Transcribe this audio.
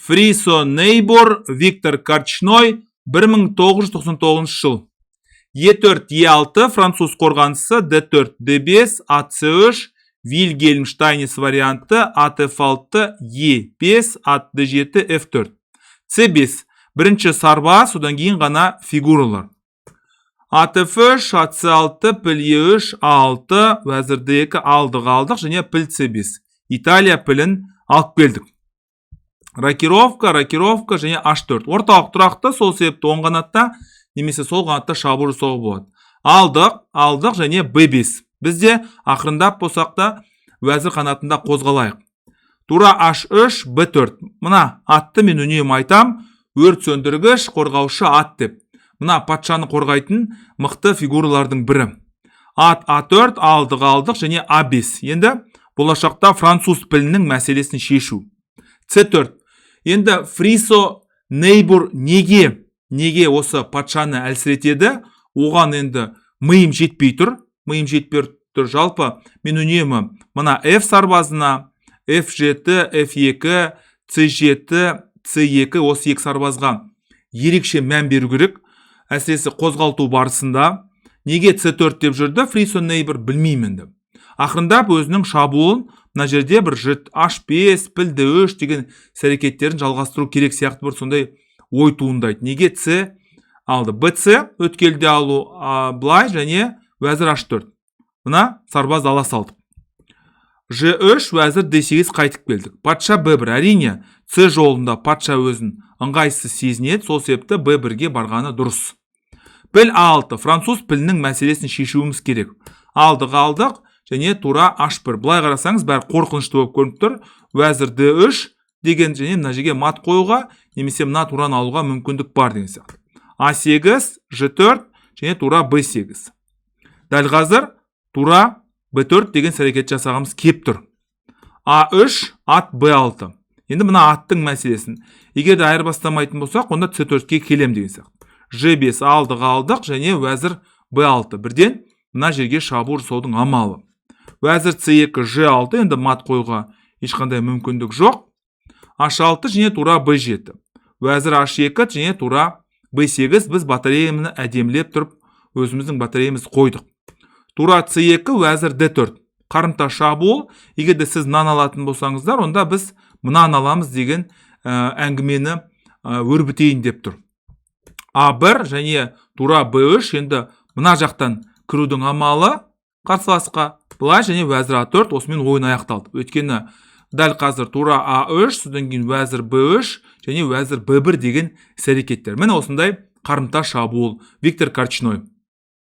Фрисо Нейбур, Виктор Корчной, 1999 жыл. Е4, Е6, француз қорғанысы, Д4, Д5, АЦ3, Вильгельм Штайниц варианты, ат F6, Е5, ат Д7, F4. С5, бірінші сарбаз, содан кейін ғана фигуралар. Ат F3, ат С6, піл Е3, А6, уәзір Д2, алдық, алдық және піл С5. Италия пілін алып келдік. Рокировка, рокировка және H4. Орталық тұрақты, сол себепті оң қанатта немесе сол қанатта шабуыл жасауға болады. Алдық, алдық және B5. Бізде ақырындап болсақ та уәзір қанатында қозғалайық. Тура H3, B4. Мына атты мен үнемі айтам, өрт сөндіргіш, қорғаушы ат деп. Мына патшаны қорғайтын мықты фигуралардың бірі. Ат А4, алдық, алдық және А5. Енді болашақта француз пілінің мәселесін шешу. С4. Енді Фрисо Нейбур неге осы патшаны әлсіретеді? Оған енді миым жетпей тұр. Миым жетпей тұр. Жалпы мен үнемі мына F сарбазына, F7, F2, C7, C2, осы екі сарбазға ерекше мән беру керек. Әсіресе қозғалту барысында. Неге C4 деп жүрді Фрисо Нейбур, білмеймін енді. Ақырындап өзінің шабуылын мына жерде бір H5, піл D3 деген іс әрекеттерін жалғастыру керек сияқты, бір сондай ой туындайды. Неге C алды? BC өткелде алу, былай және уәзір H4. Мына сарбаз ала салдық. Ж3, уәзір D8, қайтып келдік. Патша B1. Әрине, C жолында патша өзін ыңғайсыз сезінеді, сол себепті B1-ге барғаны дұрыс. Піл А6, француз пілінің мәселесін шешуіміз керек. Алдық, алдық және тура H1. Былай қарасаңыз, бәрі қорқынышты болып көрініп тұр. Уәзір D3 деген және мына жерге мат қоюға немесе мына тураны алуға мүмкіндік бар деген сияқты. А8, Ж4 және тура Б8. Дәл қазір тура Б4 деген іс әрекет жасағымыз кеп тұр. А3, ат Б6. Енді мына аттың мәселесін. Егер де айырбастамайтын болсақ, онда С4-ке келем деген сияқты. Ж5, алдық, алдық және уәзір Б6. Бірден мына жерге шабуыл жасаудың амалы. Уәзір С2, Ж6, енді мат қоюға ешқандай мүмкіндік жоқ. H6 және тура Б7. Уәзір H2 және тура Б8, біз батареямызды әдемілеп тұрып өзіміздің батареямызды қойдық. Тура С2, уәзір Д4. Қарымта шабуыл. Егер де сіз мынаны алатын болсаңыздар, онда біз мынаны аламыз деген әңгімені өрбітейін деп тұр. А1 және тура Б3, енді мына жақтан кірудің амалы қарсыласқа былай және уәзір А4, осымен ойын аяқталды. Өйткені дәл қазір тура А3, содан кейін уәзір Б3 және уәзір Б1 деген іс әрекеттер. Міне, осындай қарымта шабуыл, Виктор Корчной.